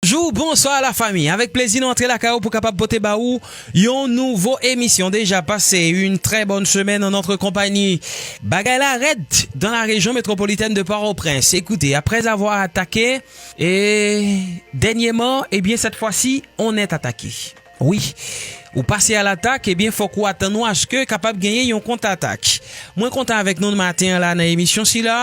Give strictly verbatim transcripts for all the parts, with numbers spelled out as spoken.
Bonjou, bonswa la fami. Avèk plezi nou antre lakay ou pou kapab pote ba ou yon nouvo emisyon. Deja pase une très bonne semaine en notre compagnie. Bagay la rèd dans la région métropolitaine de Port-au-Prince. Écoutez, après avoir attaqué, et dernièrement, eh bien, cette fois-ci, on est attaqué. Wi, ou pase a latak, ebyen, fòk ou atann ou aske kapab genyen yon kontatak. Mwen kontan avèk nou maten an la nan emisyon sila.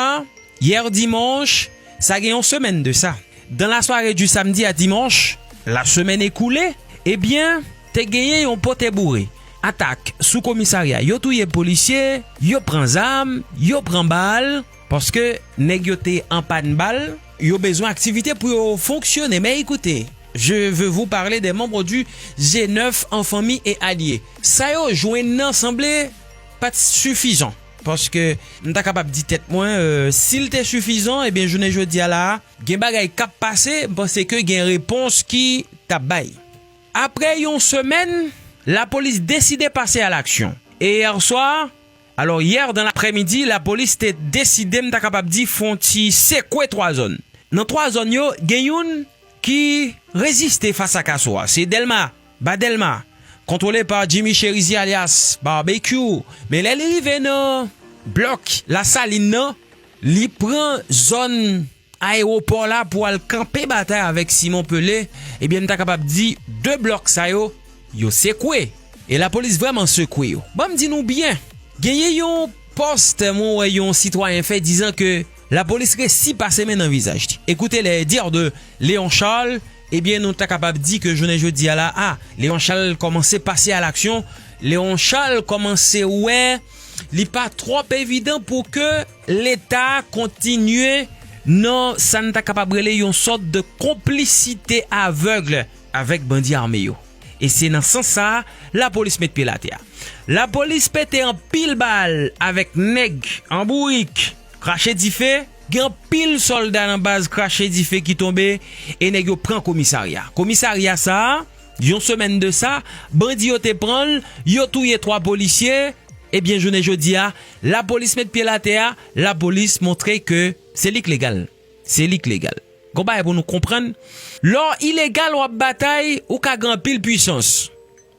Yè dimanch, sa gen yon semèn de sa. Dans la soirée du samedi à dimanche, la semaine écoulée, ebyen, te genyen yon pote boure. Atak sou komisarya, yo touye polisye, yo pran zam, yo pran bal, paske nèg yo te an pàn bal, yo bezwen aktivite pou yo fonksyone. Men ekoute, je veux vous parler des membres du G neuf en famille et alliés. Sa yo jwenn nan sanble pa t sifizan. Paske m ta kapab di tèt mwen, euh, si l te sifizan, ebyen, jounen jodi a la a, gen bagay k ap pase, m panse ke gen repons ki t ap bay. Apre yon semèn, lapolis deside pase a laksyon. E yè swa, alò, yè dan laprèmidi, lapolis te deside, m ta kapab di, fè yon ti sekwe twa zòn. Nan twa zòn yo, gen youn ki reziste fas ak aso a. Se Dèlma, Ba Dèlma, kontwole pa Jimmy Cherizier alyas Barbecue. Men lè li rive nan blòk Lasalin nan, li pran zòn ayewopò la pou al kanpe batay avèk Simon Pelé, ebyen, m ta kapab di de blòk sa yo, yo sekwe. E lapolis vrèman sekwe yo. Ban m di nou byen, genyen yon pòs mwen wè yon sitwayen fè dizan ke lapolis resi pase men nan vizaj li. Écoutez les dires de Léon Charles, ebyen, nou ta kapab di ke jounen jodi a la, a, Léon Charles kòmanse pase a laksyon. Léon Charles kòmanse wè li pa twòp evidan pou ke Leta kontinye nan sa n ta kapab rele yon sòt de konplisite avèg avèk bandi ame yo. E se nan sans sa a, lapolis met pye l atè a. Lapolis pete anpil bal avèk nèg an bourik, krache dife, gen anpil sòlda nan baz krache dife ki tonbe e nèg yo pran komisarya. Komisarya sa a, yon semèn de sa, bandi yo te pran l, yo touye twa polisye, ebyen, jounen jodi a, lapolis met pye l atè a, lapolis montre ke se li k legal. Se li k legal. Gon bagay pou nou konprann, lè w ilegal w ap batay, ou ka gen anpil pwisans.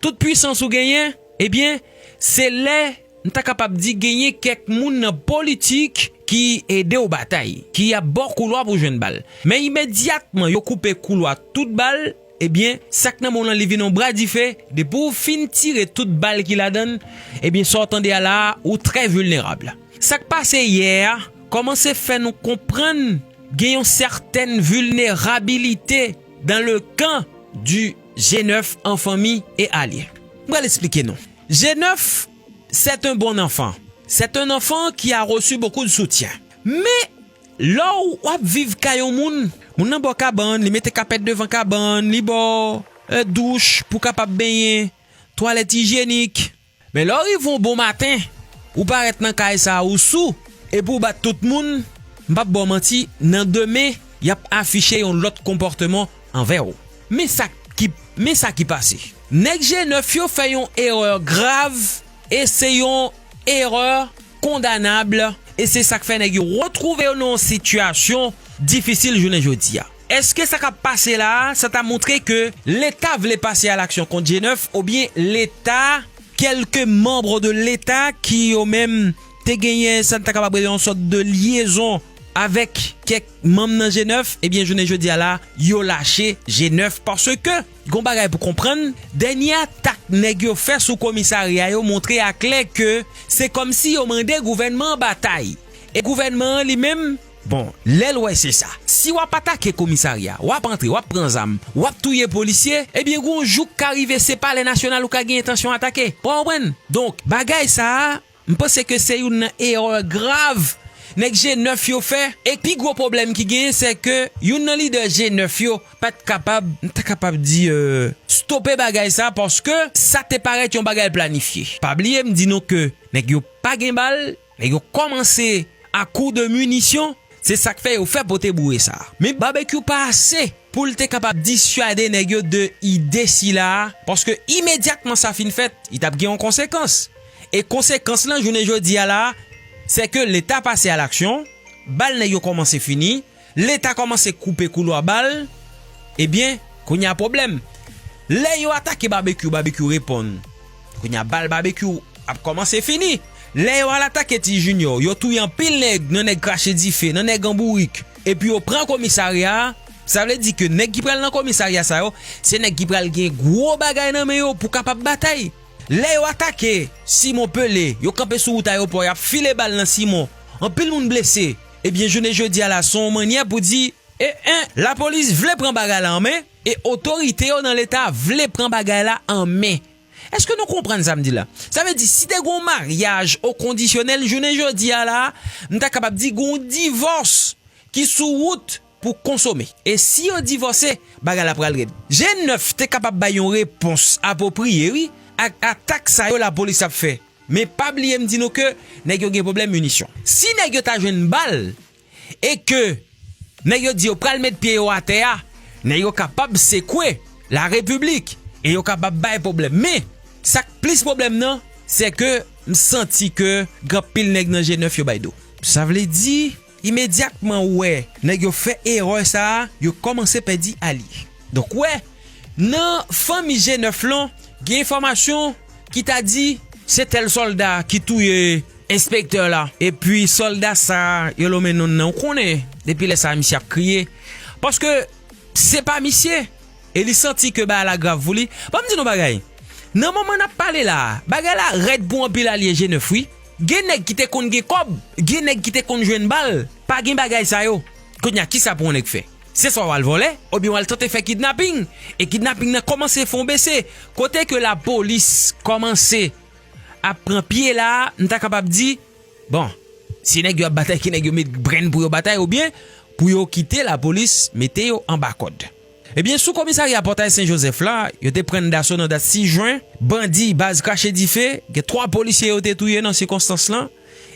Tout pwisans ou genyen, ebyen, se lè, m ta kapab di, genyen kèk moun nan politik ki ede w batay, ki ap ba w koulwa pou w jwenn bal. Men imedyatman yo koupe koulwa tout bal, ebyen, sa k nan men w lan li vin yon bra dife, depi w fin tire tout bal ki ladan l, ebyen, sa w tande a la a, ou trè vilnerab. Sa k pase yè a kòmanse fè nou konprann gen yon sètèn vilnerabilite dans le camp du G neuf en famille et alliés. M pral eksplike nou. G neuf, c'est un bon enfant. C'est un enfant qui a reçu beaucoup de soutien. Men, lè w ap viv kay yon moun, moun nan ba w kabann, li mete kapèt devan kabann, li ba w, euh, douch pou w kapab benyen, twalèt ijyenik. Men lè w rive yon bon maten, ou parèt nan kay sa a, ou sou, epi w bat tout moun, m p ap ba w manti, nan demen, y ap afiche yon lòt konpòteman anvè w. Men sa ki, men sa ki pase. Nèg G neuf yo fè yon erè grav, e se yon erè kondanab, e se sa k fè nèg yo retwouve yo nan yon sitiyasyon difisil jounen jodi a. Èske sa k ap pase la a, sa ta montre ke Leta vle pase a laksyon kont G neuf, oubyen Leta, kèlke manm de Leta ki yo menm te genyen sa n ta kapab rele yon sòt de lyezon avèk kèk manm nan G neuf, ebyen, jounen jodi a la, yo lache G neuf paske, gon bagay pou konprann, dènye atak nèg yo fè sou komisarya yo montre aklè ke se kòmsi yo mande gouvènman an batay. E gouvènman an li menm, bon, lè l wè se sa. Si w ap atake komisarya, w ap antre, w ap pran zam, w ap touye polisye, ebyen, gon jou k ka rive se Palè Nasyonal ou ka gen entansyon atake. Ou konprann? Donk, bagay sa a, m panse ke se youn nan erè grav nèg G nèf yo fè. E pi gwo pwoblèm ki genyen, se ke youn nan lidè G nèf yo pa t kapab, m ta kapab di, euh, stope bagay sa, paske sa te parèt yon bagay planifye. Pa bliye, m di nou ke nèg yo pa gen bal, nèg yo kòmanse à coups de munitions, se sa k fè yo fè pote boure sa. Men Babekyou pa ase pou l te kapab disyade nèg yo de ide sila a, paske imedyatman sa fin fèt, li t ap gen yon konsekans. E konsekans lan, jounen jodi a la, se ke Leta pase à l'action, bal nèg yo kòmanse fini, Leta kòmanse koupe koulwa bal, ebyen, kounye a pwoblèm. Lè yo atake Babekyou, Babekyou reponn. Kounye a bal Babekyou ap kòmanse fini. Lè yo al atake Ti Junior, yo touye anpil nèg, nan nèg krache dife, nan nèg an bourik, epi yo pran komisarya a, sa vle di ke nèg ki pral nan komisarya sa yo, se nèg ki pral gen gwo bagay nan men yo pou kapab batay. Lè yo atake Simon Pele, yo kanpe sou wout ayewopò, y ap file bal nan Simon, anpil moun blese. Ebyen, jounen jodi a la, se yon mannyè pou di, e en, lapolis vle pran bagay la an men, e otorite yo nan Leta vle pran bagay la an men. Èske nou konprann sa m di la? Sa vle di, si te gen yon maryaj okondisyonèl jounen jodi a la, m ta kapab di gen yon divòs ki sou wout pou konsome. E si yo divòse, bagay la pral rèd. G nèf te kapab bay yon repons apwopriye, wi, ak atak sa yo lapolis ap fè. Men pa bliye m di nou ke nèg yo gen pwoblèm minisyon. Si nèg yo ta jwenn bal, e ke nèg yo di yo pral met pye yo atè a, nèg yo kapab sekwe larepiblik e yo kapab bay pwoblèm. Men, sa k plis pwoblèm nan, se ke m santi ke gen anpil nèg nan G nèf yo bay do. Sa vle di, imedyatman ou wè nèg yo fè erè sa a, yo kòmanse pèdi alye. Donk, wè, nan fanmi G nèf lan, gen enfòmasyon ki ta di se tèl sòlda ki touye enspektè la. Epi sòlda sa a, yo lonmen non nan, ou konnen, depi lè sa a, misye ap kriye. Paske se pa misye. E li santi ke bagay la grav pou li. Ban m di nou bagay. Nan moman n ap pale la a, bagay la rèd pou anpil alye G nèf, wi. Gen nèg ki te konn gen kòb, gen nèg ki te konn jwenn bal. Pa gen bagay sa yo. Kounye a, kisa pou yon nèg fè? Se swa w al vòlè, oubyen w al tante fè kidnaping. E kidnaping nan kòmanse fè yon bese. Kote ke lapolis kòmanse ap pran pye la a, m ta kapab di, bon, si nèg yo ap batay, ki nèg yo met brenn pou yo batay, oubyen pou yo kite lapolis mete yo anba kòd. Ebyen, sou komisarya Pòtay Sen Jozèf la, yo te pran daso nan dat sis jen, bandi baz Krache Dife, gen twa polisye yo te touye nan sikonstans lan,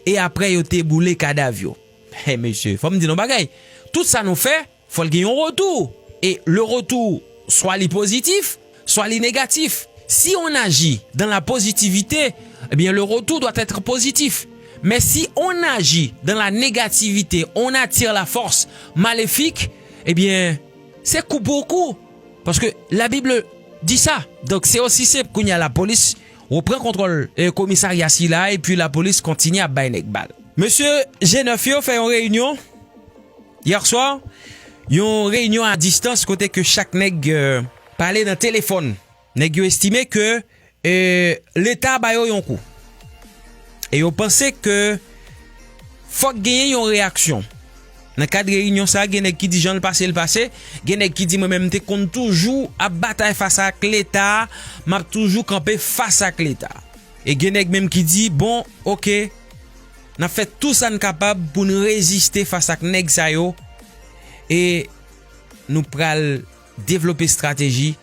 e apre yo te boule kadav yo. Hey, mesye, fò m di nou bagay. Tout sa nou fè, fò l gen yon retou. E le retour, swa li pozitif, swa li negatif. Si on agit dans la positivité, eh bien, le retour doit être positif. Mais si on agit dans la négativité, on attire la force maléfique, eh bien, c'est coup pour coup. Parce que la Bible dit ça. Donc, c'est aussi simple. Kounye a, lapolis repran kontwòl, eh, komisarya sila, epi lapolis kontinye ap bay nèg bal. Mesye G nèf yo fè yon reyinyon yè swa, yon reyinyon a distans kote ke chak nèg, eh, pale nan telefòn. Nèg yo estime ke, eh, Leta ba yo yon kou. E yo panse ke fòk genyen yon reyaksyon. Nan kad reyinyon sa, gen nèg ki di jan l pase, l pase. Gen nèg ki di, mwen menm, m te konn toujou ap batay fas ak Leta, m ap toujou kanpe fas ak Leta. E gen nèg menm ki di, bon, oke, n ap fè tou sa n kapab pou n reziste fas ak nèg sa yo. E nou pral devlope estrateji,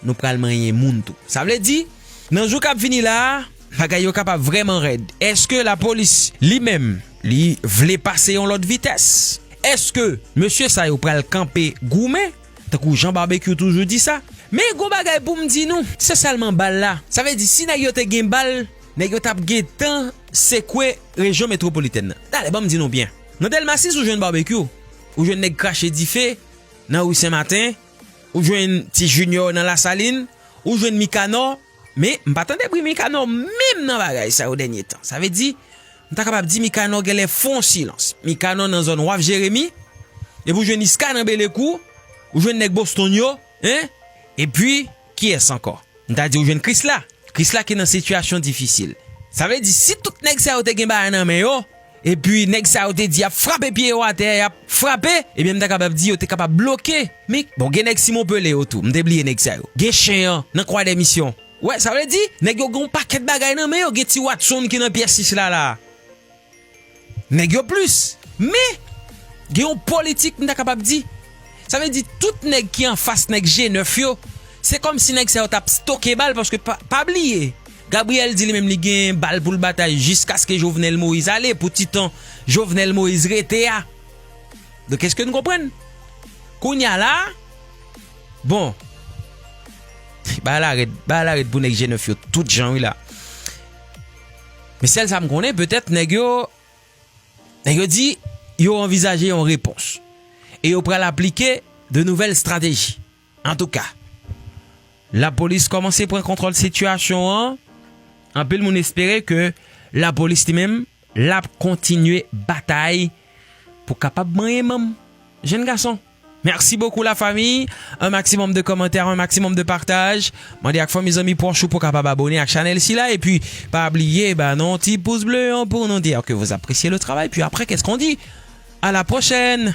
nou pral manyen moun tou. Sa vle di, nan jou k ap vini la a, bagay yo kapab vrèman rèd. Èske lapolis, li menm, li vle pase yon lòt vitès? Èske mesye sa yo pral kanpe goumen, tankou Jan Babekyou toujou di sa? Men gon bagay pou m di nou, se sèlman bal la. Sa vle di, si nèg yo te gen bal, nèg yo t ap gentan sekwe rejyon metwopolitèn nan. Talè, ban m di nou byen. Nan Dèlma sis, ou jwenn Babekyou, ou jwenn nèg Krache Dife, nan ri Sen Maten, ou jwenn Ti Junior nan Lasalin, ou jwenn Mikanò, men m pa tande bri Mikanò menm nan bagay sa yo dènye tan. Sa vle di, m ta kapab di Mikanò genlè fè yon silans. Mikanò nan zòn Waf Jeremi, epi ou jwenn Iska nan Belekou, ou jwenn nèg Boston yo, en? Epi, kiyès ankò? M ta di ou jwenn Krisla. Krisla ki nan sitiyasyon difisil. Sa vle di, si tout nèg sa yo te gen bagay nan men yo, epi nèg sa yo te di y ap frape pye yo atè, y ap frape, ebyen, m ta kapab di yo te kapab bloke. Men, bon, gen nèg Simon Pele yo tou, m te bliye nèg sa yo. Gen Chen an nan Kwa dè Misyon. Wè, sa vle di, nèg yo gen yon pakèt bagay nan men yo, gen ti Watson ki nan pyès sis la, la. Nèg yo plis. Men, gen yon politik, m ta kapab di. Sa vle di, tout nèg ki anfas nèg G nèf yo, se kòmsi nèg sa yo t ap stoke bal, paske pa, pa bliye, Gabriel di li menm li gen bal pou l batay jiskaske Jovenel Moïse ale, pou ti tan Jovenel Moïse rete a. Donk, èske nou konprann? Kounye a la, bon, bagay la rèd, bagay la rèd pou nèg G nèf yo tout jan wi la. Men sèl sa m konnen, petèt nèg yo, nèg yo di yo anvizaje yon repons. E yo pral aplike de nouvèl estrateji. Antouka, lapolis kòmanse pran kontwòl sitiyasyon an. Anpil moun espere ke lapolis li menm, l ap kontinye batay pou kapab manyen manm. Jèn gason, merci beaucoup la famille. Un maximum de commentaires, un maximum de partage. Mande ak fanmi, zanmi, pwòch ou pou kapab abone ak chanèl sila. Epi, pa bliye ba nou ti pous ble an pou nou dire que vous appréciez le travail. Puis après, qu'est-ce qu'on dit? À la prochaine.